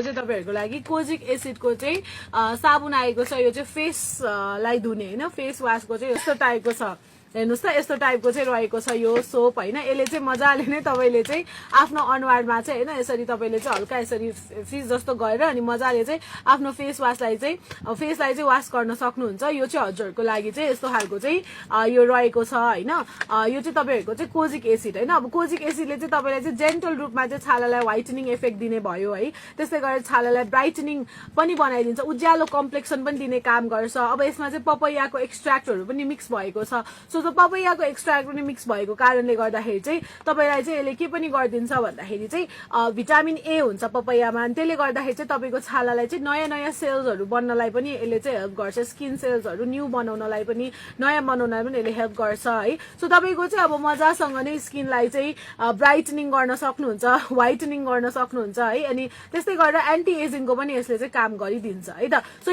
चाहिँ तपाईहरुको लागि कोजिक एसिडको चाहिँ साबुन आएको छ। यो चाहिँ फेसलाई धुने हैन, फेस वाशको चाहिँ यस्तो टाइपको छ। हेर्नुस् त, यस्तो टाइपको चाहिँ रहेको छ यो सोप हैन। यसले चाहिँ मजाले नै तपाईले चाहिँ आफ्नो अनुहारमा चाहिँ हैन यसरी तपाईले चाहिँ हल्का यसरी फिस जस्तो गरेर अनि मजाले चाहिँ आफ्नो फेस वाशलाई चाहिँ वाश गर्न सक्नुहुन्छ। यो चाहिँ हजुरहरुको लागि चाहिँ यस्तो खालको चाहिँ यो रहेको छ हैन। यो चाहिँ तपाईहरुको चाहिँ कोजिक एसिड हैन। अब कोजिक एसिडले चाहिँ तपाईलाई चाहिँ जेन्टल रूपमा चाहिँ छालालाई व्हाइटनिङ इफेक्ट दिने भयो है। त्यसै गरेर छालालाई ब्राइटनिङ पनि बनाइदिन्छ, उज्यालो कम्प्लेक्सन पनि दिने काम गर्छ। अब यसमा चाहिँ पपैयाको एक्सट्र्याक्टहरु पनि मिक्स भएको छ। सो पपैयाको एक्सट्र्याक्ट पनि मिक्स भएको कारणले गर्दाखेरि चाहिँ तपाईलाई चाहिँ यसले के पनि गर्दिन्छ भन्दाखेरि चाहिँ भिटामिन ए हुन्छ पपैयामा। अनि त्यसले गर्दाखेरि चाहिँ तपाईको छालालाई चाहिँ नयाँ नयाँ सेल्सहरु बन्नलाई पनि यसले चाहिँ हेल्प गर्छ। स्किन सेल्सहरु न्यू बनाउनलाई पनि नयाँ बनाउनलाई पनि यसले हेल्प गर्छ है। सो तपाईको चाहिँ अब मजासँग नै स्किनलाई चाहिँ ब्राइटनिङ गर्न सक्नुहुन्छ, व्हाइटनिङ गर्न सक्नुहुन्छ है। अनि त्यस्तै गरेर एन्टी एजिङको पनि यसले चाहिँ काम गरिदिन्छ है त। सो